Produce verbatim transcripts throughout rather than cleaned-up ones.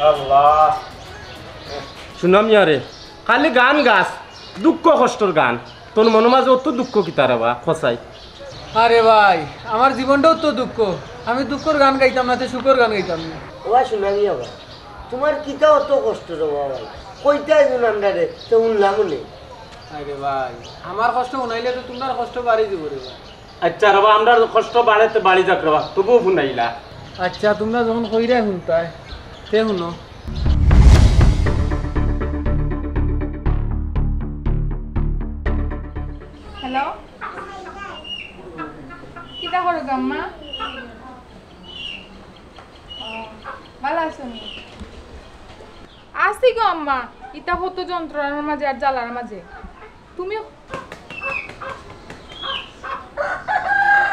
আল্লাহ। সুনামিয়ারে, খালি গান গাস, দুঃখ কষ্টর গান। তোর মনো মাঝে অত দুঃখ কিতা রে বা, কছাই? আরে ভাই, আমার জীবনটাউ তো দুঃখ। আমি দুঃখর গান গাইতাম না, তে সুখর গান গাইতাম না। ও ভাই, সুনামিয়া বা, তুমার কিতা অত কষ্ট রে বা ভাই? কইতায় নি আমরারে, তে হুনলাম নে। আরে ভাই, আমার কষ্ট হুনাইলে তো তুমরার কষ্ট বাড়ি যাইবো রে ভাই। আইচ্ছা রে বা, আমরার কষ্ট বাড়ে তে বাড়ি যাউক রে বা, তবুও হুনাইলা। আইচ্ছা, তুমরা যখন কইরায় হুনতায়, তে হুনো। হ্যালো, কিতা করো গো আম্মা? ও, ভালা আছো নি? আছি গো আম্মা, ইতা কত যন্ত্রণার মাঝে আর জ্বালার মাঝে। তুমি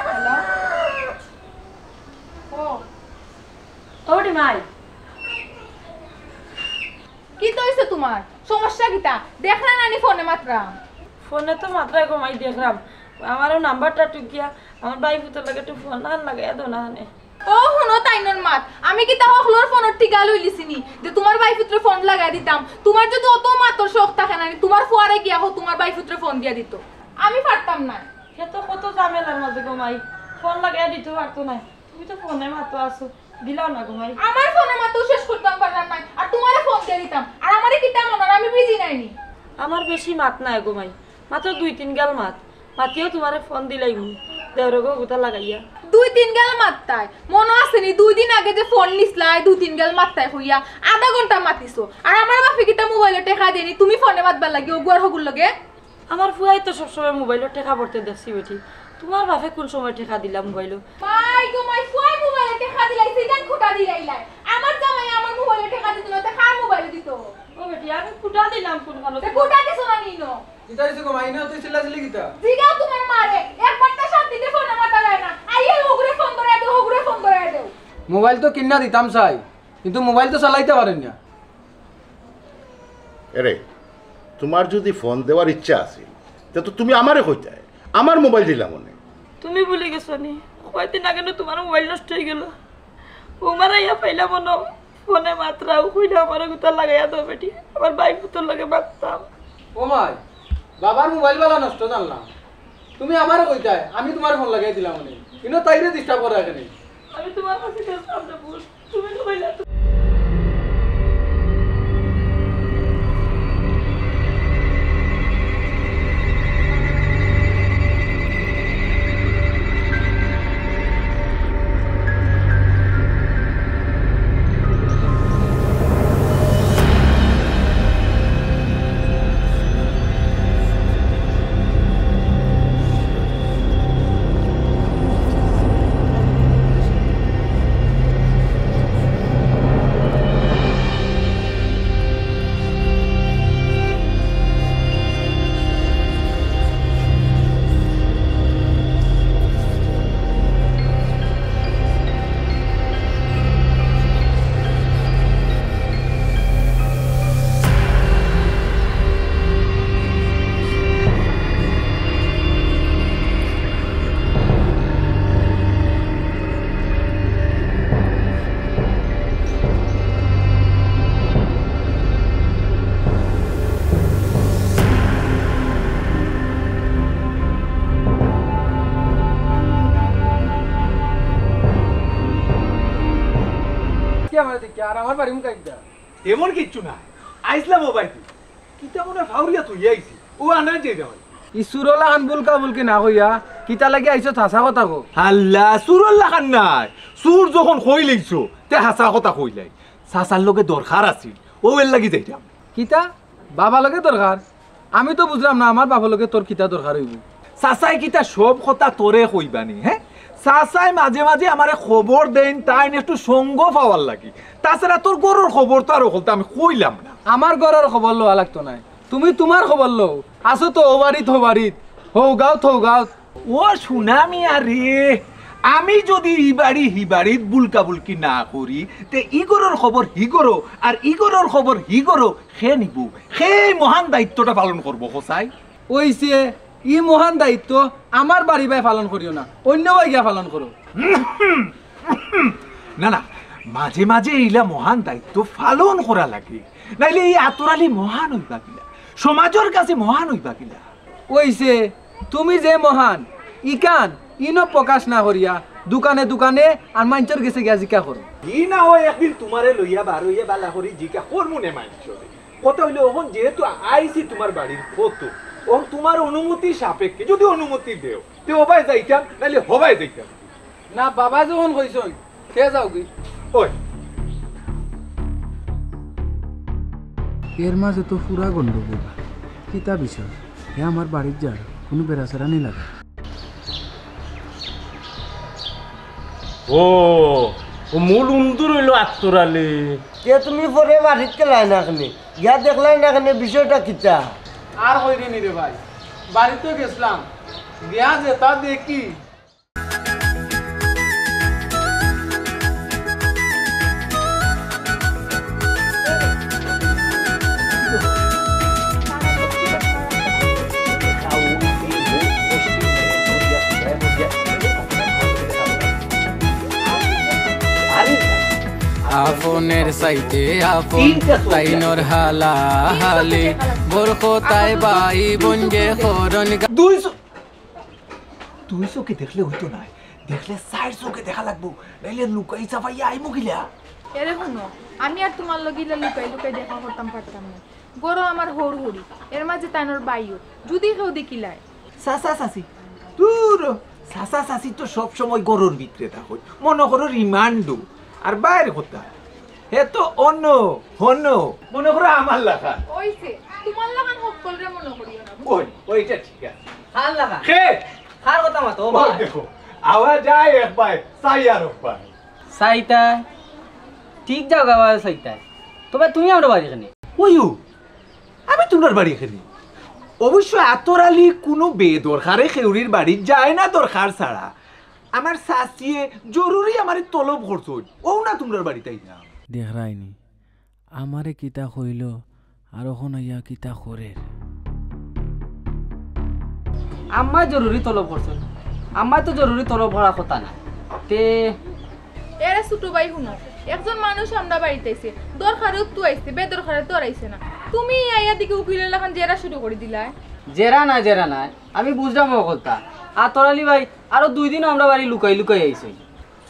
হ্যালো? ও। ওরে মাই। কিতা অইছে তুমার? সমস্যা কিতা? দেখরায় না নি ফোনে মাতরাম। ফোনে তো মাতরায় গো মাই, দেখরাম। আমারও নাম্বারটা টুকিয়া, আমার ভাই পুতর লগে একটু ফোন লাগাইয়া দেও না নে। ও হুনো তাইনর মাত, আমি কিতা হকলর ফোনর টিকা লইলিছি নি যে তুমার ভাইফুতরে ফোন লাগাই দিতাম? তুমার যদি অত মাতর শখ থাকে না নি, তুমার ফুয়ারে গিয়া কও তুমার ভাইফুতরে ফোন দিয়া দিতো। আমি পারতাম না। হে তো কত ঝামেলার মাঝে গো মাই, ফোন লাগাই দিতে পারতো না। তুমি তো ফোনে মাতো আছো, দিলাও না গো মাই। আমার ফোনে মাতো শেষ করতাম পারলাম না, আর তুমারে ফোন দিয়া দিতাম। আর আমারে কিতা মনো অয় আমি বিজি নায় নি? আমার বেশি মাত নাই গো মাই, মাত্র দুই তিন গাল মাত। মাতিও তুমারে ফোন দিলাইমু, দেওরে গো গুতা লাগাইয়া। দুই তিন গাল মাততায়, মনো আছে নি? দুই দিন আগে যে ফোন নিছলায়, দুই তিন গাল মাততায় কইয়া, আধা ঘন্টা মাতিছো। আর আমার বাপে কিতা মোবাইলো টেকা দেয় নি, তুমি ফোনে মাতবার লাগি অগুয়ার হগুর লগে? আমার ফুয়ায় তো সবসময় মোবাইলো টেকা ভরতে দেখছি বেটি, তুমার বাপে কুন সময় টেকা দিলা মোবাইলো? মাই গো মাই, ফুয়ায় মোবাইলো টেকা দিলাইছে, ইখান খুটা দিলাইলায়। আমার জামাই আমার মোবাইলো টেকা দিতো না, তে কার মোবাইলো দিতো? ও বেটি, আমি খুটা দিলাম কুন কালো? তে খুটা দিছো না নি ইনো? কিতা অইছে গো মাই, ইনো তুই চিল্লাচিল্লি কিতা? জিগাও তুমার মারে, একবারটা শান্তিতে ফোনে মাতা যায় না। আইয়া হগুরে ফোন ধরাই দেও, হগুরে ফোন ধরাই দেও। মোবাইল তো কিনা দিতাম চাই, কিন্তু মোবাইল তো চালাইতা পারইন না। এরে, তুমার যুদি ফোন দেওয়ার ইচ্ছা আছিল, তে তো তুমি আমারে কইতায়, আমার মোবাইল দিলাম অনে। তুমি ভুলি গেছো নি, কয়দিন আগে না তুমার মোবাইল নষ্ট অইগেলো। উমার আইয়া পাইলাম অনো, ফোনে মাতরাও, কইলা আমারে গুতা লাগাইয়া দেও বেটি, আমার ভাইফুতর লগে মাততাম। ও মাই, বাবার মোবাইল বালা নষ্ট জানলাম, তুমি আমারে কইতায়, আমি তুমার ফোন লাগাই দিলাম অনে। ইনো তাইরে ডিস্টার্ব করা কেনে? আমি তুমার কাছে গেছিলাম রে পুত, তুমি তো কইলা তো। কি আমার দেখি আর আমার বাড়ি মুখাইতা? তেমন কিচ্ছু না, আইছলাম ও বাড়িত। কিতা মনে ফাউরিয়া তুই আইছি? ও আনার যাই রে ভাই। ই চুরর লাখান বুলকা বুলকি না কইয়া, কিতা লাগি আইছো হাছা কথা কও। হাল্লা, চুরর লাখান নায়। চুর যখন কইলাইছো, তে হাছা কথা কইলাই। চাচার লগে দরকার আছিল, ও এর লাগি যাইতাম। কিতা? বাবার লগে দরকার? আমি তো বুঝলাম না, আমার বাবার লগে তোর কিতা দরকার অইবো? চাচায় কিতা সব কথা তোরে কইবা নি, হে? চাচায় মাঝে মাঝে আমারে খবর দেইন, তাইন একটু সঙ্গ পাওয়ার লাগি। তাছাড়া তোর ঘরর খবর তো আর হকলতা আমি কইলাম না। আমার ঘরর খবর লওয়া লাগতো নায়, তুমি তুমার খবর লও। আছো তো ও বাড়িত, হো বাড়িত, হউ গাঁওত, হউ গাঁওত। ও সুনামিয়া রে, আমি যুদি ই বাড়ি হি বাড়িত বুলকা বুলকি না করি, তে ই ঘরর খবর হি ঘরো, আর ই ঘরর খবর হি ঘরো, কে নিবো? কে ই মহান দায়িত্বটা পালন করবো, কছাই? অইছে, ই মহান দায়িত্ব আমার বাড়ি বায় পালন করিও না, অইন্য বায় গিয়া পালন করো। না, না, মাঝে মাঝে ইলা মহান দায়িত্ব পালন করা লাগে, নাইলে এই আতর আলী মহান অইবা কিলা, সমাজর কাছে মহান অইবা কিলা। অইছে, তুমি যে মহান, ইখান ইনো প্রকাশ না করিয়া দোকানে দোকানে আর মাইনষর গেছে গিয়া জিকা করো। ই না অয় একদিন তুমারে লইয়া বার অইয়া বালা করি জিকা করমু নে মাইনষরে। কথা অইলো, অখন যেহেতু আইছি তুমার বাড়ির ফটো, অখন তুমার অনুমতি সাপেক্ষে যদি অনুমতি দেও, তে হবায় যাইতাম, নাইলে হবায় যাইতাম। না, বাবা যখন কইছইন, তে যাওগি। ওই। এর মাঝে তো পুরা গন্ডগোল। কিতা বিষয়? হে আমার বাড়িত যার, কুনু বেড়াছেড়া নি লাগা। ও, ও মূল উন্দুর অইলো আতর আলী। তে তুমি পরে বাড়িত গেলায় না কেনে? গিয়া দেখলায় না কেনে বিষয়টা কিতা? আর কইরে নি রে ভাই, বাড়িত তো গেছলাম, গিয়া যেতা দেখি। আপনের চাইতে আপন, তাইনর হালাহালি, বরকতায় ভাই বইনরে করইন গা- দুই চো-, দুই চোখে দেখলে অইতো নায়, দেখলে চাইর চোখে দেখা লাগবো, নাইলে লুকাই চাপাইয়া আইমু কিলা? এরে হুনো, আমি আর তুমার লগে ইলা লুকাই লুকাই দেখা করতাম পারতাম না। ঘরো আমার হউর হউরি, এর মাঝে তাইনর ভাইও, যুদি কেউ দেখিলায়। চাচা চাচি, দুরো, চাচা চাচি তো সব সময় ঘরর ভিতরে থাকইন, মনো করো রিমান্ডো, আর বাইর কথা। হে তো অন্য, অন্য, মনো করো আমার লাখান। অইছে, তুমার লাখান হক্কলরে মনো করিও না, বুঝছো? ওই, ওইটা ঠিক আছে। কার লাখান? কে? কার কথা মাতো, ও ওই ভাই? দেখো, আওয়া যায় এক ভাই, চাই আর এক ভাই। চাইতায়? ঠিক জাগাত চাইতায়। তবে তুমি আমরার বাড়ি কেনে? ওইও, আমি তুমরার বাড়ি কেনে? অবশ্য আতর আলী কুনু বেদরকারে কেউরির বাড়িত যায় না দরকার ছাড়া। আমার চাচিয়ে জরুরি আমারে তলব করছইন, অউ না তুমরার বাড়িত আইলাম। দেখরায়নি, আমারে কিতা কইলো, আর অখন আইয়া কিতা করের। আম্মায় জরুরি তলব করছইন, আম্মায় তো জরুরি তলব করার কথা না। তে এরে ছোট ভাই, হুনো, একজন মানুষ আমরার বাড়িত আইছে, দরকারে তো আইছে, বেদরকারে তো আর আইছে না। তুমি আইয়া দেখি উকিলর লাখান জেরা শুরু করি দিলায়। জেরা না, জেরা না, আমি বুঝলাম অউ কথা। আতর আলী ভাই আরো দুই দিনও আমরার বাড়ি লুকাই লুকাই আইছে।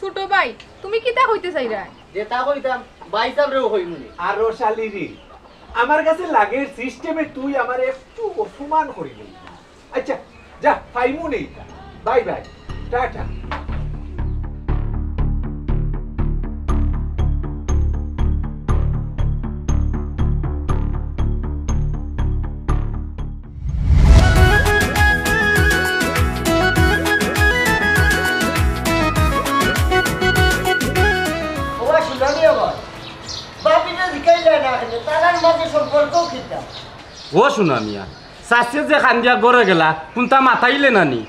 ছোট ভাই, তুমি কিতা কইতে চাইরায়? যেতা কইতাম, ভাইসাবরেও কইমুনি। আর রোশালি রে, আমার কাছে লাগের সিস্টেমে তুই আমারে একটু অপমান করিলি। আচ্ছা, যা, পাইমুনি। Bye bye, tata. ওবা, শুনানি আমার। বাপিরে জিকাইলা না কেনে, তারার মাঝে সম্পর্ক কিতা? ও শুনানিয়া, চাচিয়ে যে কান্দিয়া ঘরে গেলা, কুনতা মাতাইলে না নি?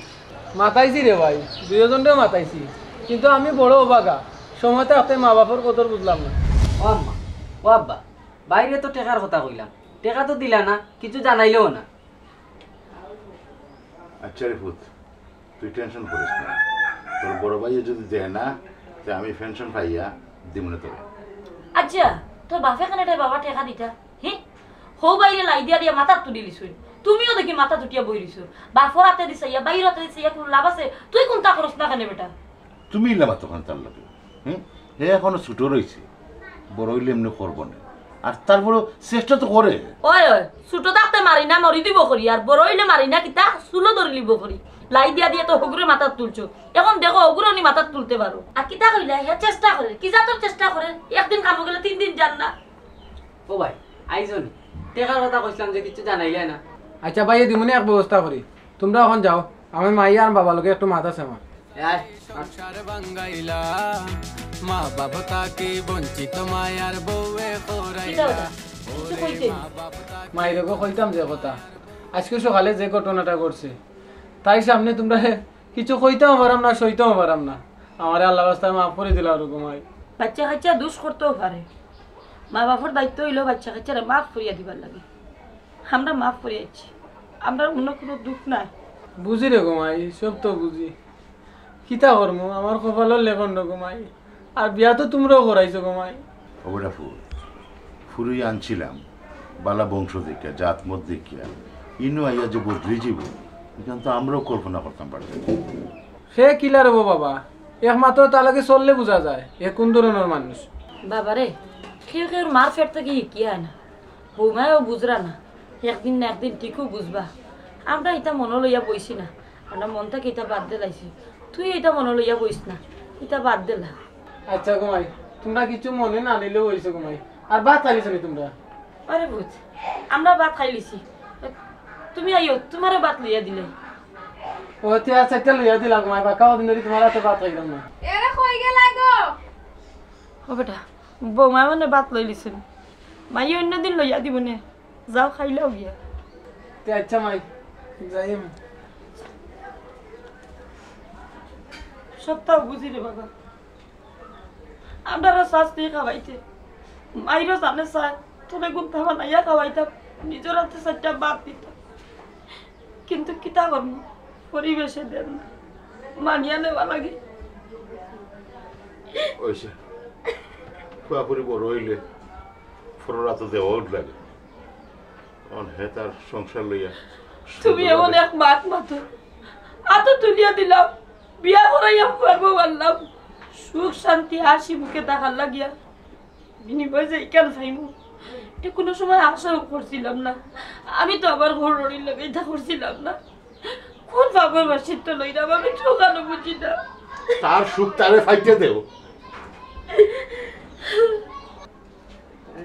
মাতাইছি রে ভাই, দুইওজনরে মাতাইছি, কিন্তু আমি বড় অবাগা, সময় থাকতে মা বাপর কদর বুঝলাম না। ও আম্মা, ও আব্বা, বাইরে তো টেকার কথা কইলাম, টেকা তো দিলা না, কিছু জানাইলেও না। আচ্ছা রে পুত, তুই টেনশন করিস না, তোর বড় ভাইয়ে যদি দেয় না, তে আমি পেনশন পাইয়া দিমুনে তোরে। আচ্ছা, তোর বাপে কেনে রে বাবা টেকা দিতা? হি? হউ বাইরে লাই দিয়া দিয়া মাথাত তুলি লিছইন। তুমিও দেখি মাথাত উঠিয়া বই রইছো। বাপর আতেদি চাইয়া, বাইর আতেদি চাইয়া কুনু লাভ আছে? তুই কুনতা করস না কেনে বেটা? তুমি ইলা মাতো কেনে তার লগে? হুম? হে এখনো ছোট রইছে, বড় অইলে এমনে করবো না। আর তারপরেও চেষ্টা তো করে। ওই, ওই, ছোট থাকতে মারি না মরি দিব করি, আর বড় অইলে মারি না কিতা চুলো ধরি লিব করি। লাই দিয়া দিয়া তো হগুরে মাথাত তুলছো, এখন দেখো হগুরে নি মাথাত তুলতে পারো। আর কিতা কইলা, হে চেষ্টা করে, কি জাতর চেষ্টা করে? একদিন কামো গেলে তিন দিন যার না। ও ভাই, আইজনি টেকার কথা কইছিলাম যে কিচ্ছু জানাইলে না। আচ্ছা ভাই, এ দিমুনে এক ব্যবস্থা করি, তুমরা এখন যাও, আমি মাইয়া আর বাবার লগে একটু মাত আছে আমার। এ আয়। সংসার ভাঙ্গাইলা, মা বাপ থাকি বঞ্চিত মায়ার বউয়ে কিতা করাইলা। কথা? কিছু কইতে? মাইরে গো, কইতাম যে কথা, আজকে সকালে যে ঘটনাটা ঘটছে, তাই সামনে তুমরা কিছু কইতাম পারাম না, সইতাম পারাম না। আমারে আল্লাহ রাস্তায় মাফ করি দিলা আর গো মাই। বাচ্চা কাচ্চা দুষ করতেও পারে, মা বাপর দায়িত্ব অইলো বাচ্চা কাচ্চারে মাফ করিয়া দিবার লাগি। আমরা মাফ করিয়া দিছি, আমরার অন্য কুনু দুখ নাই। বুঝি রে গো মাই, সব তো বুঝি। কিতা করমু, আমার কপালর লেখন রে গো মাই। আর বিয়া তো তুমরাও করাইছো গো মাই। ও বেটা ফুল, ফুরুই আনছিলাম, বালা বংশ দেখিয়া, জাত মত দেখিয়া, ইনো আইয়া যে বদলি যাইবো, ইখান তো আমরাও কল্পনা করতাম পারতাম না। হে কিলা রে বাবা, একমাত্র তার লগে চললে বুঝা যায়, এ কোন ধরনর মানুষ। বাবারে, কেউ কেউর মার পেট থাকি হিকিয়া আয় না। বৌমায়ও বুঝরা না, একদিন না একদিন ঠিকউ বুঝবা। আমরা ইতা মনো লইয়া বইছি না, আমরা মন থাকি ইতা বাদ দিলাইছি। তুই ইতা মনো লইয়া বইস না, ইতা বাদ দিলা। আচ্ছা গো মাই, তুমরা কিচ্ছু মনো না নিলেও অইছে গো মাই। আর ভাত খাইলিছো নি তুমরা? আরে বুঝ, আমরা ভাত খাইলিছি। তুমি আইও, তুমারে ভাত লইয়া দিলাই। ও, তে আচ্ছা, একটা লইয়া দিলাম গো মাই, বাক্কা অদিন ধরি তুমার আতো ভাত খাইলাম না। এরে কই গেলা গো? ও বেটা, বৌমায় মানে ভাত লইলিছইন। মাইয়ে অইন্য দিন লইয়া দিবো নে। যাও, খাইলাও গিয়া। তে আচ্ছা মাই, যাই আমি। সবতাউ বুঝি রে বাবা। আমরারে শাস্তি খাওয়াইতে, মাইরও জানে চায়, তোরে গুন্তা বানাইয়া খাওয়াইতাম, নিজর আতে চাইরটা ভাত দিতাম। কিন্তু কিতা করমু, পরিবেশে দেন না, মানিয়া নেওয়া লাগে। অইছে, ফুয়াফুরি বড় অইলে পরর আতো দেওয়াউ লাগে। অন হে তার সংসার লইয়া তুমি সুন্দর এমন ভাবে এক মাত মাতো, আতো তুলিয়া দিলাম, বিয়া করাইয়া ফুয়ার বউ আনলাম, সুখ শান্তি হাসি মুখে থাকার লাগিয়া। বিনিময়ে যে ইখান পাইমু, ইটা কুনু সময় আশাও করছিলাম না। আমি তো আমার ঘরর লগে ইতা করছিলাম না। কোন পাপর প্রায়শ্চিত্ত লইলাম আমি, ঠকানো বুঝি না। তার সুখ তারে পাইতে দেও।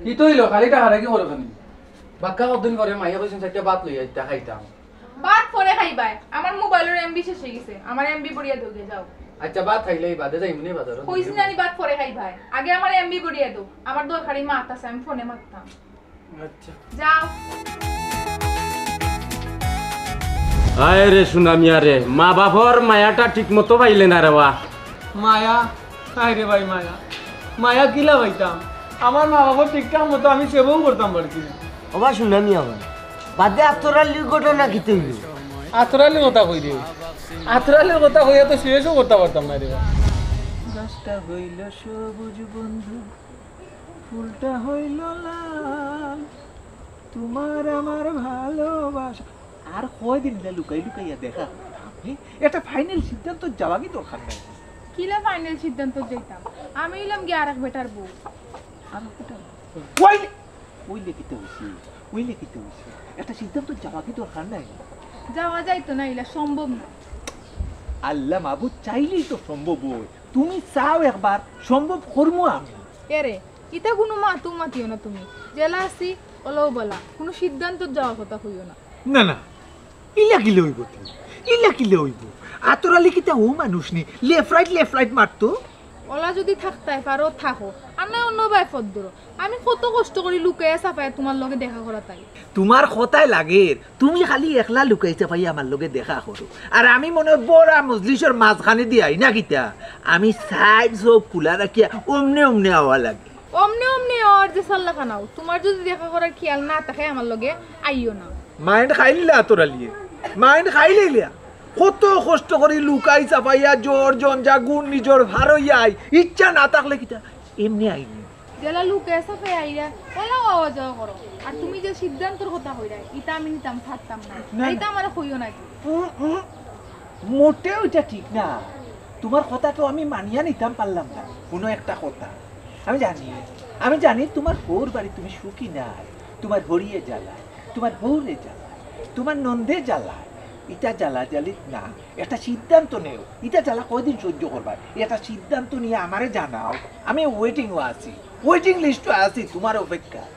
কিতা অইলো? খালি টাকা রাখি করো কেনে? বাক্কা কতদিন পরে মাইয়া কইছইন চাইরটা ভাত লইয়া আইতা খাইতাম। ভাত পরে খাইবায়, আমার মোবাইলর এমবি শেষ অইগেছে, আমার এমবি ভরিয়া দেও গিয়া, যাও। আচ্ছা, ভাত খাইলে বাদে যাইমু নে বাজারো। কইছি না নি ভাত পরে খাইবায়, আগে আমার এমবি ভরিয়া দেও, আমার দরকারি মাত আছে, আমি ফোনে মাততাম। আচ্ছা। যাও। আয় রে সুনামিয়া রে, মা বাপর মায়াটা ঠিক মতো পাইলে না রে বা। মায়া? আয় রে ভাই মায়া, মায়া কিলা পাইতাম? আমার মা বাপর ঠিকঠাক মতো আমি সেবাও করতাম পারছি না। ওবা সুনামিয়া ভাই, বাদে আতর আলীর ঘটনা কিতা অইলো? আতর আলীর কথা কই রে, আতর আলীর কথা কইয়া তো শেষও করতাম পারতাম না রে বা। গাছটা হইল সবুজ বন্ধু, ফুলটা হইল লাল, তোমার আমার ভালোবাসা। আর কয়দিন ইলা লুকাই লুকাইয়া দেখা করতাম? হে, একটা ফাইনাল সিদ্ধান্ত যাওয়া কি দরকার নাই? কিলা ফাইনাল সিদ্ধান্ত যাইতাম? আমি অইলাম গিয়া আরেক বেটার বউ। আরেক বেটার বউ? অইলে কিতা অইছে? অইলে কিতা অইছে? একটা সিদ্ধান্ত যাওয়া কি দরকার নাই? যাওয়া যাইতো না, ইলা সম্ভব না। আল্লাহ মাবুদ চাইলেই তো সম্ভব অয়। তুমি চাও একবার, সম্ভব করমু আমি। এরে, ইতা কুনু মাতও মাতিও না তুমি। যেলা আছি, অলাউ বালা। কুনু সিদ্ধান্তত যাওয়ার কথা কইও না। না, না, ইলা কিলা অইবো তুমি? ইলা কিলা অইবো? আতর আলী কিতা অউ মানুষ নি? Left right, left right মারতো। অলা যুদি থাকতায় পারো, থাকো। আর নায় অন্য বায় পথ ধরো। আমি কত কষ্ট করি লুকাইয়া চাপাইয়া তুমার লগে দেখা করাত আই। তুমার কথায় লাগের, তুমি খালি একলা লুকাই চাপাইয়া আমার লগে দেখা করো। আর আমি মনো অয় বড়া মজলিসর মাঝখানেদি আই না কিতা? আমি সাইড চউখ খুলা রাখিয়া অমনে অমনে আওয়া লাগে। অমনে অমনে অর যে সাল্লা খানাও, তুমার যুদি দেখা করার খিয়াল না থাকে আমার লগে, আইও না। মাইন্ড খাইলিলা আতর আলীয়ে, মাইন্ড খাইলিলা। কত কষ্ট করি লুকাই চাপাইয়া জ্বর জঞ্জা গুণ নিজর ভারইয়া আই, ইচ্ছা না থাকলে কিতা এমনে আইনি। যেলা লুকাই চাপাই আইরা, অলাউ আওয়া যাওয়া করো। আর তুমি যে সিদ্ধান্তর কথা কইরায়, ইতা আমি নিতাম পারতাম না। না, ইতা না। আমারে কইও না। উম, উম, মোটেও ইটা ঠিক না। তুমার কথা তো আমি মানিয়া নিতাম পারলাম না। কুনু একটা কথা। আমি জানি, আমি জানি তুমার বউর বাড়ি তুমি সুখী নায়। তুমার হড়িয়ে জ্বালায়, তুমার বউরে জ্বালায়, তুমার নন্দে জ্বালায়। ইটা জ্বালাজালি না। একটা সিদ্ধান্ত নেও। ইটা জ্বালা কয়দিন সহ্য করবায়? একটা সিদ্ধান্ত নিয়া আমারে জানাও। আমি ওয়েটিংও আছি, ওয়েটিং লিস্টও আছি তুমার অপেক্ষায়।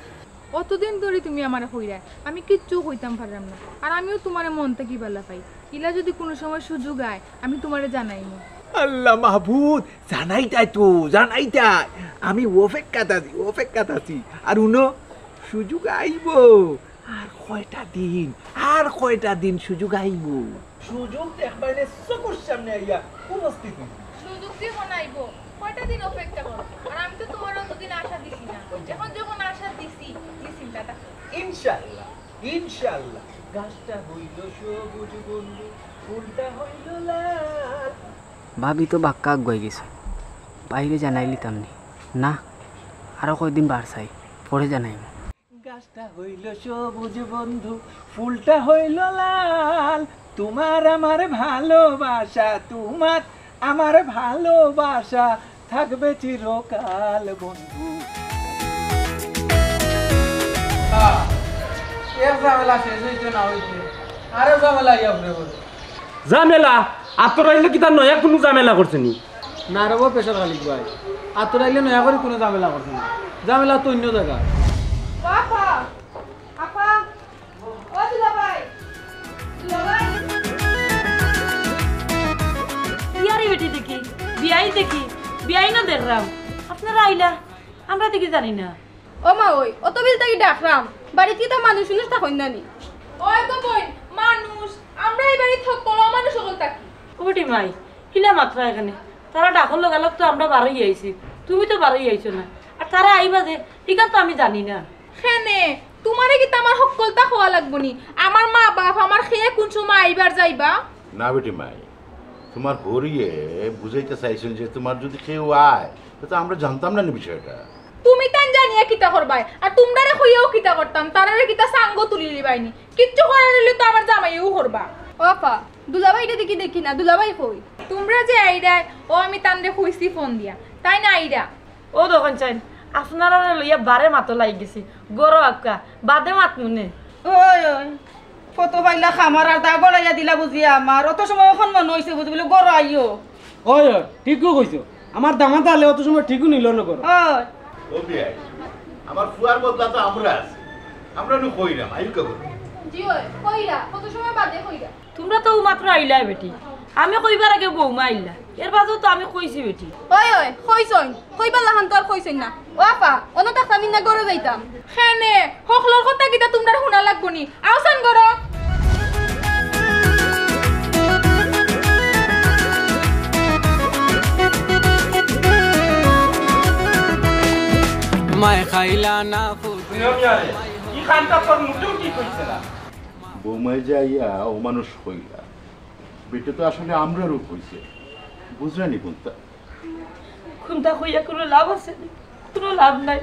অতদিন ধরি তুমি আমারে কইরায়, আমি কিচ্ছু কইতাম পাররাম না। আর আমিও তুমারে মন থাকি বালা পাই। ইলা যুদি কুনু সময় সুযোগ আয়, আমি তুমারে জানাইমু। আল্লাহ মাবুদ, জানাইতায় তো, জানাইতায়। আমি অপেক্ষাত আছি, অপেক্ষাত আছি। আর হুনো, সুযোগ আইবো। আর কয়টা দিন, আর কয়টা দিন সুযোগ আইবো। সুযোগ দেখবায়নে চকুর সামনে আইয়া উপস্থিত অইবো। সুযোগ যে অখন আইবো, কয়টা দিন অপেক্ষা করো। আর আমি তো তুমারে অতদিন আশা দিছি না। অখন যখন আশা দিছি, ই চিন্তাটা করো। ইনশাআল্লাহ, ইনশাআল্লাহ। গাছটা হইল সবুজ বন্ধু, ফুলটা হইল লাল। ভাবি তো বাক্কা আগুয়াই গেছে। বাইরে জানাইলিতাম নি। না, আরো কয়দিন বার চাই, পরে জানাইমু। গাছটা হইল সবুজ বন্ধু, ফুলটা হইল লাল, তোমার আমার ভালোবাসা, তোমার আমার ভালোবাসা থাকবে চিরকাল বন্ধু। আহ, এক ঝামেলা শেষ হইতে না হইতে আরো ঝামেলা আইয়া পড়ে বলে। ঝামেলা? আতর আইলে কিতা নয়া কুনু ঝামেলা করছে নি? না রে বা পেশার খালিক ভাই, আতর আইলে নয়া করি কুনু ঝামেলা করছে না। ঝামেলা তো অন্য জাগা। ও আপা, আপা, ও দুলাভাই, দুলাভাই। ইয়ারে বেটি দেখি, বিয়াই দেখি, বিয়াই না দেখরাম। আপনারা আইলা, আমরা দেখি জানি না। ও মা, ওই অত বিল থাকি ডাকরাম, বাড়িত কিতা মানুষ উনুষ থাকইন না নি? ওই গো বইন, মানুষ, আমরা এই বাড়িত হক্কল মানুষ হক্কল থাকি। ও বেটি মাই, হিলা মাতরা এখানে, তারা ডাকর লগালগ তো আমরা বারই আইছি, তুমি তো বারই আইছো না, আর তারা আইবা যে, ইখান তো আমি জানি না। কেনে, তুমারে কিতা আমার হক্কলতা কওয়া লাগবো নি? আমার মা বাপ, আমার কে কুন সময় আইবার যাইবা? না বেটি মাই, তুমার হরিয়ে বুঝাইতে চাইছইন যে তুমার যদি কেউ আয়, তে তো আমরা জানতাম না নি বিষয়টা। তুমি তান জানিয়া কিতা করবায়? আর তুমরারে কইয়াও কিতা করতাম? তারারে কিতা সাঙ্গ তুলি লিবায়নি? কিচ্ছু করার অইলে তো আমার জামাইয়েও করবা। ও আপা, দুলাভাইরে দেখি, দেখি না, দুলাভাই কই? তুমরা যে আইরায়, ও আমি তানরে কইছি ফোন দিয়া, তাইন আইরা। ও দোকান চাইন, আপনারারে লইয়া বারে মাতো লাগি গেছি, গরো আক্কা, বাদে মাতমুনে। ওই, ওই, কত পাইলা খামার আর দা গড়াইয়া দিলা বুঝিয়া আমার, অত সময় অখন মনো অইছে বুঝি বলে গরো আইও। ওই, ওই, ঠিকউ কইছো, আমার দামান্দ আলে অত সময় ঠিকউ নিল না গরো। ওই। ও বিয়াই, আমার ফুয়ার বদলা তো আমরা আছি, আমরা নু কইরাম, আইউক্কা গরো। জি ওই, কইরা, কত সময় বাদে কইরা। তুমরা তো মাত্র আইলায় বেটি, আমি কইবার আগে বৌমা আইলা, এর বাদেও তো আমি কইছি বেটি। ওই, ওই, কইছইন, কইবার লাখান তো আর কইছইন না। ও আপা, অনো থাকতাম না, গরো যাইতাম। কেনে, হকলর কথা কিতা তুমরার হুনা লাগবো নি? আওছান গরো। মায় খাইলা না ফুতে। ই খানটা তোর মুখেও ঠিক হইছে না। বৌমায় যাইয়া অমানুষ কইলা। বেটা তো আসলে আমরারও কইছে। বুঝরানি কুনতা? কুনতা কইয়া কুনু লাভ আছে নি? কুনু লাভ নাই।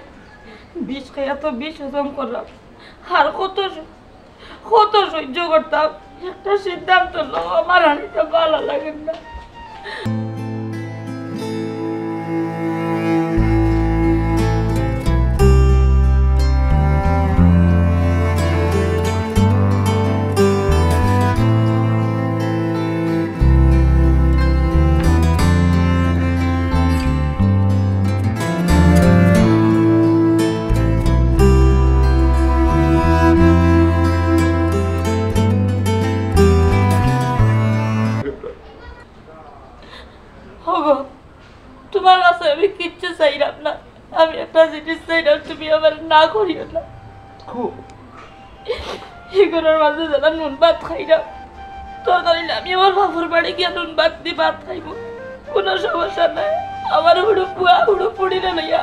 বিষ খাইয়া তো বিষ হজম করলাম। আর কত স-, কত সহ্য করতাম? একটা সিদ্ধান্ত লও, আমার আর ইটা ভালা লাগের না। ওগো, তুমার কাছে আমি কিচ্ছু চাইরাম না। আমি একটা জিনিস চাইরাম, তুমি আমারে না করিও না। খুব। ই ঘরর মাঝে যারা নুন ভাত খাইরাম, দরকার অইলে আমি আমার বাপর বাড়ি গিয়া নুন ভাত দি ভাত খাইমু, কুনু সমস্যা নাই। আমার হুরু ফুয়া, হুরু ফুড়িরে লইয়া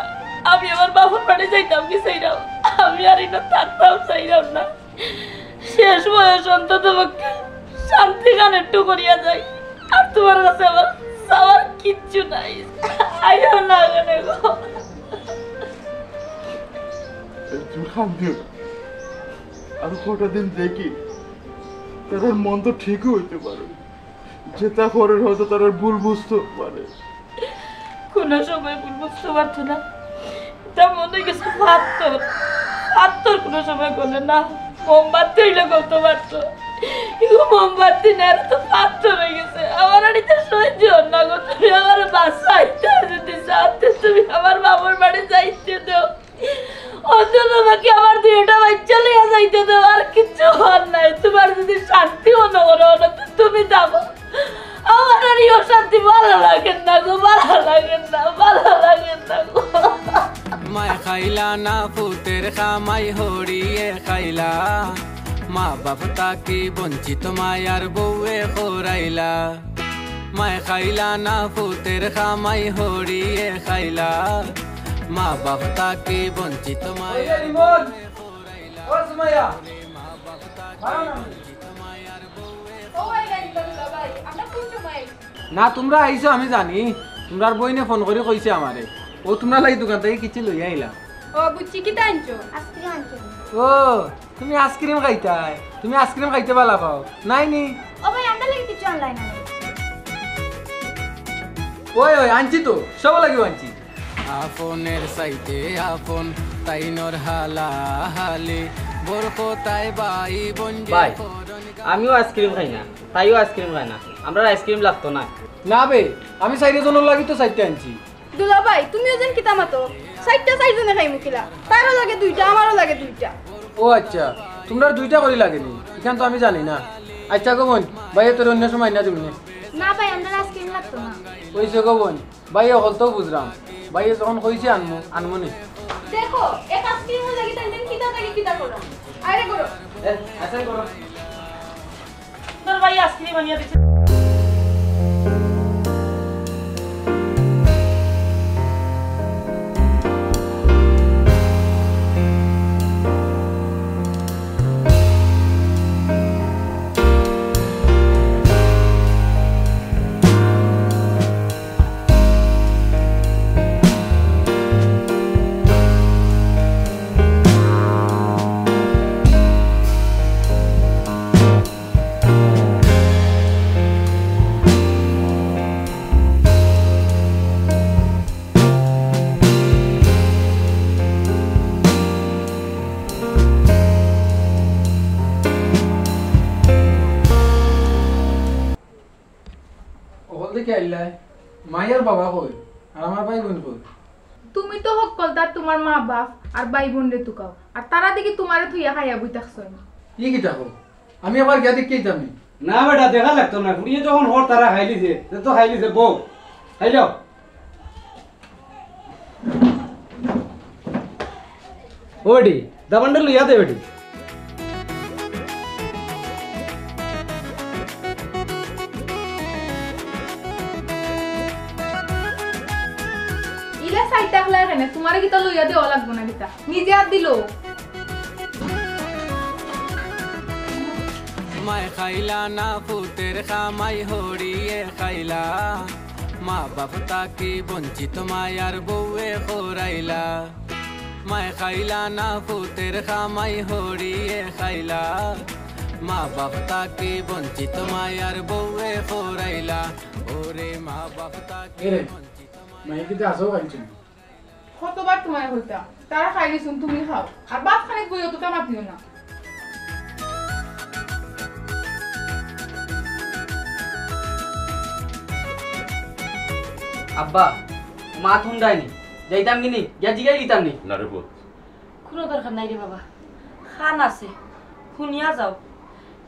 আমি আমার বাপর বাড়ি যাইতাম কি চাইরাম? আমি আর ইনো থাকতাম চাইরাম না। শেষ বয়স অন্তত পক্ষে শান্তি খান একটু করিয়া যাই। আর তুমার কাছে আমার চাওয়ার কিচ্ছু নাই। আইও না কেনে গো। তুমি কান্দিও না। আর কটা দিন দেখি, তারার মন তো ঠিকও হইতে পারে। যেটা করের হয়তো তারার ভুল বুঝতে পারে। কোনো সময় ভুল বুঝতে পারতো না। তা মনে গেছে পাত্থর। পাত্থর কোনো সময় গলে না। মোমবাতি হইলে গলতে পারতো। কিন্তু মোমবাতি না, এরা তো পাত্থর হয়ে গেছে। আমার আর ইটা সহ্য হয় না গো। তুমি আমার বাসায় যদি যাতে তুমি আমার বাবার বাড়ি যাইতে দাও। অন্তত বাকি আমার দুইটা বাচ্চা লইয়া যাইতে দাও, আর কিচ্ছু হওয়ার নাই। তুমার যদি শান্তি মনে করো, না তো তুমি থাকো। আমার আর এই অশান্তি ভালা লাগের না গো, ভালা লাগের না, ভালা লাগের না গো। মায় খাইলা না ফুতের কামাই হরিয়ে খাইলা, মা বাপ থাকি বঞ্চিত মায়ার বউয়ে খোরাইলা। মায় খাইলা না ফুতের কামাই হরিয়ে খাইলা, মা বাপ থাকি বঞ্চিত মায়ার রিমন, ও সুমাইয়া, বারো না। ও ভাই, ভাই, ভাই, ভাই, আমরা কোন সময়? না, তুমরা আইছো আমি জানি, তুমরার বইনে ফোন করি কইছে আমারে, অউ তুমরার লাগি দোকান থাকি কিচ্ছু লইয়া আইলাম। ও বুঝছি, কিতা আনছো? আইসক্রিম আনছি। ও, তুমি আইসক্রিম খাইতায়? তুমি আইসক্রিম খাইতে ভালা পাও, নায় নি? ও ভাই, আমরার লাগি কিচ্ছু আনলায় না। ওই, ওই, আনছি তো, সব লাগিও আনছি। আপনর চাইতে আপন, তাইনর হালাহালি, বরকতায় ভাই বন্ধু ভাই, আমিও আইসক্রিম খাই না, তাইও আইসক্রিম খায় না, আমরার আইসক্রিম লাগতো না। না বে, আমি চাইরজনর লাগি তো চাইরটা আনছি। দুলাভাই, তুমিও যেন কিতা মাতো, চাইরটা চাইরজনে খাইমু কিলা? তারও লাগে দুইটা, আমারও লাগে দুইটা। ও আচ্ছা, তুমরার দুইটা করি লাগে নি? ইখান তো আমি জানি না। আচ্ছা গো বইন, ভাইয়ে তোরে অন্য সময় আইনা দিমু নে। না ভাই, আমরার আইসক্রিম লাগতো না। অইছে গো বইন, ভাইয়ে হকলতাউ বুঝরাম। ভাইয়ে যখন কইছে আনমু, আনমু নে। দেখো, এক আইসক্রিমর লাগি তাইন তাইন কিতা থাকি কিতা করো। আরে করো। এ, আচ্ছা করো। তোর ভাই আইসক্রিম আনিয়া দিছে। অকল দেখি আইলায়, মাই আর বাবা কই? আর আমার ভাই বইন কই? তুমি তো হকলতার তুমার মা বাপ আর ভাই বইনরে তুকাও, আর তারা দেখি তুমারে থইয়া খাইয়া বই থাকছইন। ই কিতা কও? আমি আবার গিয়া দেখি আইতাম নি। না বেটা, দেখা লাগতো না, ফুড়িয়ে যখন হর তারা খাইলিছে, তে তো খাইলিছে, বউ। খাইলাও। ও বেটি, দাবানটা লইয়া দে বেটি। ইলা চাইরটা খেলা কেনে? তুমারে কিতা লইয়া দেওয়া লাগবো না কিতা? নিজে আর দিলো। মায় খাইলা না ফুতের কামাই হরিয়ে খাইলা, মা বাপ তাকি বঞ্চিত মায়ার বউয়ে খোরাইলা। মায় খাইলা না ফুতের কামাই হরিয়ে খাইলা, মা বাপ তাকি বঞ্চিত মায়ার বউয়ে খোরাইলা। ওরে মা বাপ তাকি এরে, বঞ্চিত মায়া কিতা আছো খাইছো? কতবার তুমারে কইতাম, তারা খাইলিছইন, তুমি খাও। আর ভাত খানিত বই অতটা মাতিও না। আব্বা, মা হুনরায়নি, যাইতাম কিনি, গিয়া জিগাই দিতাম নি। না রে পুত। কুনু দরকার নাই রে বাবা, কান আছে, হুনিয়া যাও।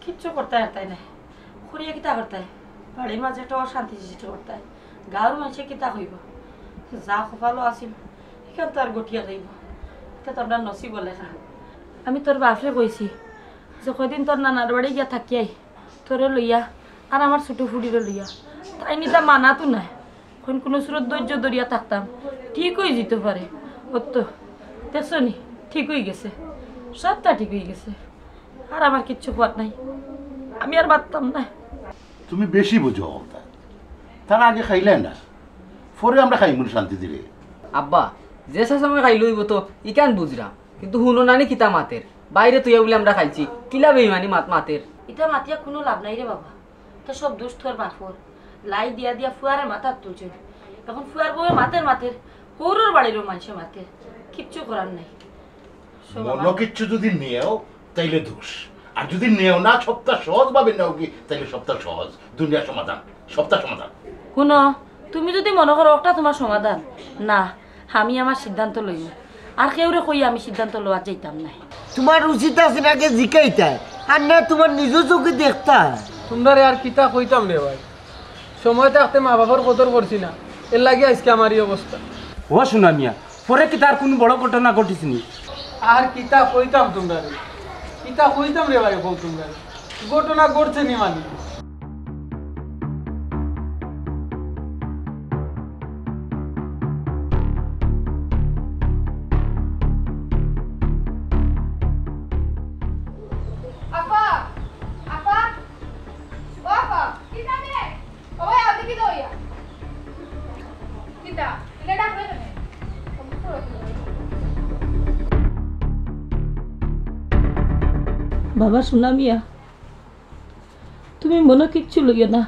কিচ্ছু করতায় পারতায় নায়। করিয়া কিতা করতায়? বাড়ির মাঝে একটা অশান্তি সৃষ্টি করতায়। গাঁওর মানষে কিতা কইবো? যা কপালো আছিল, ইখান তো আর ঘটিয়া যাইবো। ইটা তো আমরার নসিবো লেখা। আমি তোর বাপরে কইছি যে কয়দিন তোর নানার বাড়ি গিয়া থাকিয়াই, তোরে লইয়া আর আমার ছোট ফুড়িরে লইয়া। তাইন ইতা মানাত নায়। অখন কুনু সুরত ধৈর্য ধরিয়া থাকতাম, ঠিক অইযিতো পারে। অতো, দেখছো নি, ঠিক অইগেছে, সবটা ঠিক অইগেছে। আর আমার কিচ্ছু কওয়ার নাই, আমি আর মাততাম নায়। তুমি বেশি বুঝো অতা। তারা আগে খাইলায় না, পরে আমরা খাইমু শান্তি দিলে। আব্বা, যে সময় খাইলে অইবো তো, ইখান বুঝরাম, কিন্তু হুনো নানি কিতা মাতের, বাইরে তুইয়া বুলে আমরা খাইছি, কিলা বেইমানি মাত মাতের। ইতা মাতিয়া কুনু লাভ নাই রে বাবা। তে সব দুষ তোর বাপর। লাই দিয়া দিয়া ফুয়ারে মাথাত তুলছইন। অখন ফুয়ার বউয়ে মাতের মাতের, হউরর বাড়িরও মানষে মাতের। কিচ্ছু করার নাই। শোনো মনো মা। কিচ্ছু যুদি নেও, তাইলে দুষ। আর যুদি নেও না, সবটা সহজভাবে নেও কি, তাইলে সবটা সহজ। দুনিয়ার সমাধান, সবটা সমাধান। হুনো, তুমি যুদি মনো করো অটা তুমার সমাধান, না, আমি আমার সিদ্ধান্ত লইমু। আর কেউরে কইয়া আমি সিদ্ধান্ত লওয়াত যাইতাম নায়। তুমার উচিত আছিল আগে জিকাইতায়, আর না তুমার নিজর চউখে দেখতায়। তুমরারে আর কিতা কইতাম রে ভাই, সময় থাকতে মা বাপর কদর করছি না, এরলাগি আইজকে আমার ই অবস্থা। ও সোনা মিয়া, পরে কিতা আর কুনু বড় ঘটনা ঘটিছে নি? আর কিতা কইতাম তুমরারে, কিতা কইতাম রে ভাই, কও তুমরারে। ঘটনা ঘটছে নি মানি। আফা, আফা, ও আফা, কিতা রে? ও ভাই, আও দেখি তো ইয়া। বাবা সোনা মিয়া, তুমি মনো কিচ্ছু লইও না।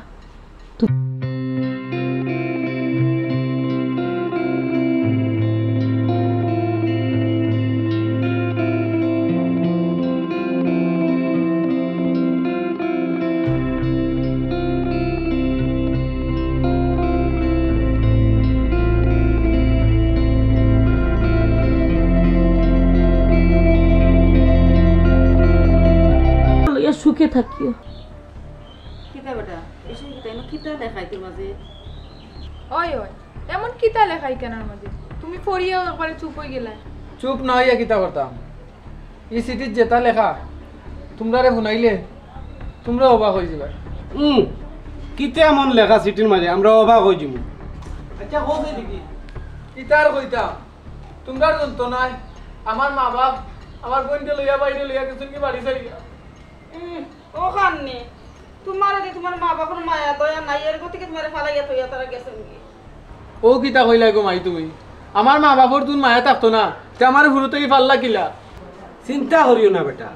লইয়া সুখে থাকিও। কিতা বেটা, এসব কিতা, এনো কিতা লেখা ইতার মাঝে? ওই, ওই, এমন কিতা লেখা ইখানর মাঝে? তুমি পড়িয়া একবারে চুপ অই গেলায়। চুপ না অইয়া কিতা করতাম? ই চিঠিত যেতা লেখা, তুমরারে হুনাইলে তুমরা অবাক অই যিবায়। হুম, কিতা এমন লেখা চিঠির মাঝে, আমরা অবাক অই যিমু। আচ্ছা, কও দেখি, কিতা আর কইতাম? তুমরার যন্ত্রণায় আমার মা বাপ আমার বইনরে লইয়া বাইরে লইয়া গেছইন গি বাড়ি ছাড়িয়া। উম, অখান নি। তুমার যে তুমার মা বাপর মায়া দয়া নাই, এর গতিকে তুমারে ফালাইয়া থইয়া তারা গেছইন গি। ও কিতা কইলায় গো মাই তুমি? আমার মা বাপর তুন মায়া থাকতো না, তে আমারে হুরু থাকি ফাললা কিলা? চিন্তা করিও না বেটা,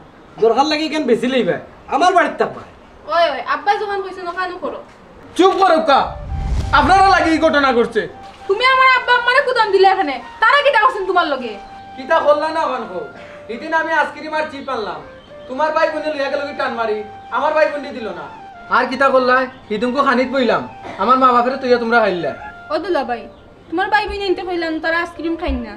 দরকার লাগে ইখান বেচি লইবায়, আমার বাড়িত থাকবায়। ওই, ওই, আব্বায় যখন কইছইন অখানউ করো। চুপ করউক্কা, আপনারার লাগি ই ঘটনা ঘটছে। তুমি আমার আব্বা আম্মারে কুদাম দিলায় কেনে, তারা কিতা করছইন তুমার লগে? কিতা করলা না অখান কও। হিদিন আমি আইসক্রিম আর চিপ আনলাম, তুমার ভাই বইনে লইয়া গেলো গি টান মারি, আমার ভাই বইনরে দিলো না। আর কিতা করলায়, হিদিনকু খানিত বইলাম, আমার মা বাপরে থইয়া তুমরা খাইলায়। ও দুলাভাই, তুমার ভাই বইনে আনতে কইলাম, তারা আইসক্রিম খাইন না।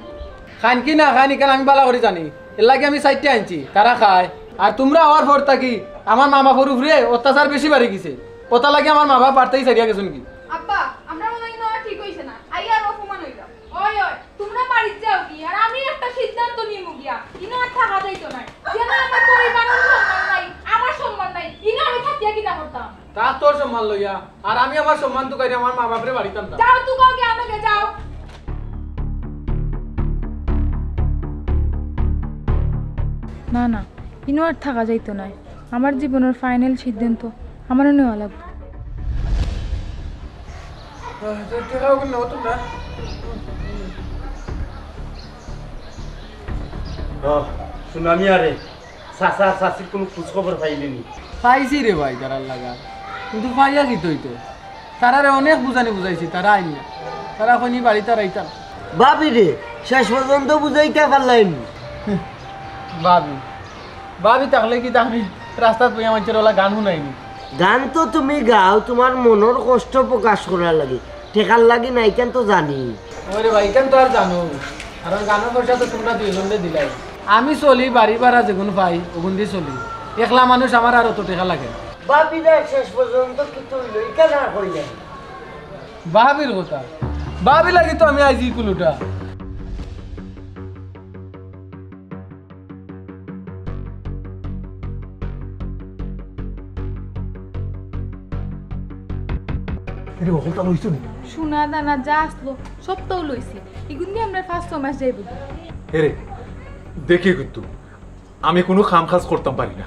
খাইন কি না খাইন, ইখান আমি ভালা করি জানি, এরলাগি আমি চাইরটা আনছি, তারা খায়। আর তুমরা আওয়ার পর থাকি আমার মা বাপর উপরে অত্যাচার বেশি বাড়ি গেছে, অতার লাগি আমার মা বাপ বাড়ি থাকি ছাড়িয়া গেছইন গি। আব্বা, আমরার মনো অয় ইনো আর ঠিক অইছে না, আইয়া আর অপমান অইলাম। ওই, ওই, তুমরা বাড়িত যাও গি, আর আমি একটা সিদ্ধান্ত নিমু গিয়া। ইনো আর থাকা যাইতো নায়। যেন আমার পরিবারর সম্মান নাই, আমার সম্মান নাই, ইনো আমি থাকিয়া কিতা করতাম? তা তোর সম্মান লইয়া, আর আমি আমার সম্মান তুকাইয়া আমার মা বাপরে বাড়িত আনতাম। যাও, তুকাও গিয়া, আনো গিয়া, যাও। না, না, ইনো আর থাকা যাইতো নায়। আমার জীবনর ফাইনাল সিদ্ধান্ত আমারও নেওয়া লাগবো। আহ, তো টেকা ওগুন নেও তো না। ও, সোনা মিয়া রে, চাচা চাচির কুনু খোঁজ খবর পাইলে নি? পাইছি রে ভাই, তারার লাগা। কিন্তু পাইয়া কিতা অইতো? তারারে অনেক বুঝানি বুঝাইছি, তারা আইন না। তারা কইন ই বাড়িত আর আইতা না। ভাবিরে, শেষ পর্যন্ত বুঝাইতা পারলায় নি? ভাবি, ভাবি থাকলে কিতা আমি রাস্তাত বইয়া মানষরে অলা গান হুনাইনি? গান তো তুমি গাও, তুমার মনর কষ্ট প্রকাশ করার লাগি, টেকার লাগি না, ইখান তো জানি। ওরে ভাই, ইখান তো আর জানো, কারণ গানর পয়সা তো তুমরা দুইজনরে দিলায়। আমি চলি, বাড়ি ভাড়া যেগুন পাই, ওগুন দি চলি। একলা মানুষ, আমার আর অত টেকা লাগে না। ভাবিরে, শেষ পর্যন্ত কিতা অইলো, ইখান আর কইলে। ভাবির কথা, ভাবি লাগি তো আমি আইছি কুলুটা। এরে, হকলতা লইছো নি? সোনা দানা যা আছলো, সবতাউ লইছি। ইগুন দি আমরার পাঁচ ছয় মাস যাইবো। এরে, দেখি কিন্তু, আমি কুনু কাম কাজ করতাম পারি না,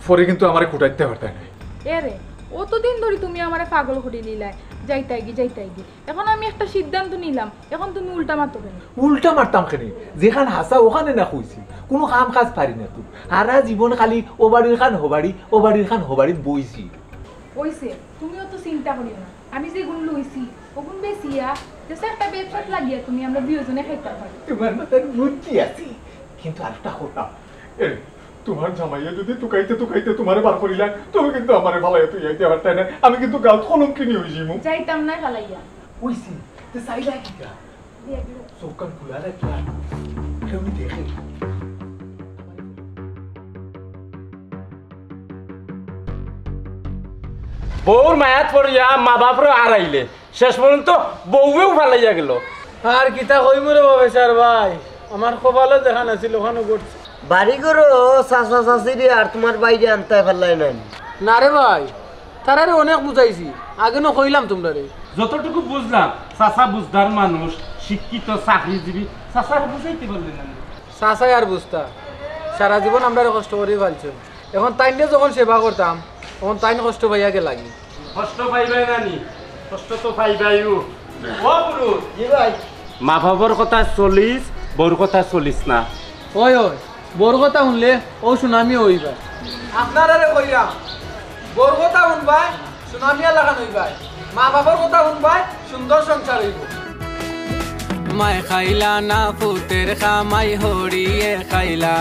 পরে কিন্তু আমারে কুটাইতে পারতায় নায়। এরে, অতদিন ধরি তুমি আমারে পাগল করিলিলায়, যাইতায়গি, যাইতায়গি। এখন আমি একটা সিদ্ধান্ত নিলাম, এখন তুমি উল্টা মাতো কেনে? উল্টা মারতাম কেনে? যেখান হাছা ওখানে না কইছি। কুনু কাম কাজ পারি না তো। হারা জীবন খালি ও বাড়ির খান হো বাড়ি, ও বাড়ির খান হো বাড়িত বইছি। অইছে, তুমি অত চিন্তা করিও না। আমি যেগুন লইছি, ওগুন বেচিয়া, যেছা একটা ব্যবসাত লাগিয়া তুমি আমরা দুইওজনে খাইতাম পারি। তুমার মাথাত বুদ্ধি আছে, কিন্তু আরেকটা কথা, এ, তুমার জামাইয়ে যদি তুকাইতে তুকাইতে তুমারে বার করিলায়, তুমি কিন্তু আমারে ফালাইয়া থইয়া যাইতায় পারতায় নায়। আমি কিন্তু গাউত কলঙ্কিনী অইযিমু। যাইতাম নায় ফালাইয়া। অইছে, তে চাইলায় কিতা? চউখ কান খুলা রাখিয়া কেউ নি দেখে। বউর মায়াত পড়িয়া মা বাপরে হারাইলে, শেষ পর্যন্ত বউয়েও ফালাইয়া গেলো। আর কিতা কইমু রে বাবেশ্বর ভাই, আমার কপালো যেখান আছিল ওখানো ঘটছে। বাড়ি ঘরো চাচা চাচিরে আর তুমার ভাইরে আনতায় পারলায় না নি? না রে ভাই, তারারে অনেক বুঝাইছি, আগে নু কইলাম তুমরারে। যতটুকু বুঝলাম, চাচা বুঝদার মানুষ, শিক্ষিত, চাকরিজীবী, চাচারে বুঝাইতে পারলে না নি? চাচায় আর বুঝতা, সারা জীবন আমরারে কষ্ট করি পালছইন। এখন তাইনরে যখন সেবা করতাম, তখন তাইন কষ্ট পাইয়া গেলাগি। কষ্ট পাইবায় না নি? কষ্ট তো পাইবায়উ। ও গুরু। জি ভাই। মা বাপর কথা চলিস, বউর কথা চলিস না। ওই, ওই, বউর কথা হুনলে অউ সুনামিও অইবায়। আপনারারে কইরাম, বউর কথা হুনবায়, সুনামিয়া লাখান অইবায়। মা বাপর কথা হুনবায়, সুন্দর সংসার অইবো। মায় খাইলা না ফুতের খামাই হরিয়ে খাইলা।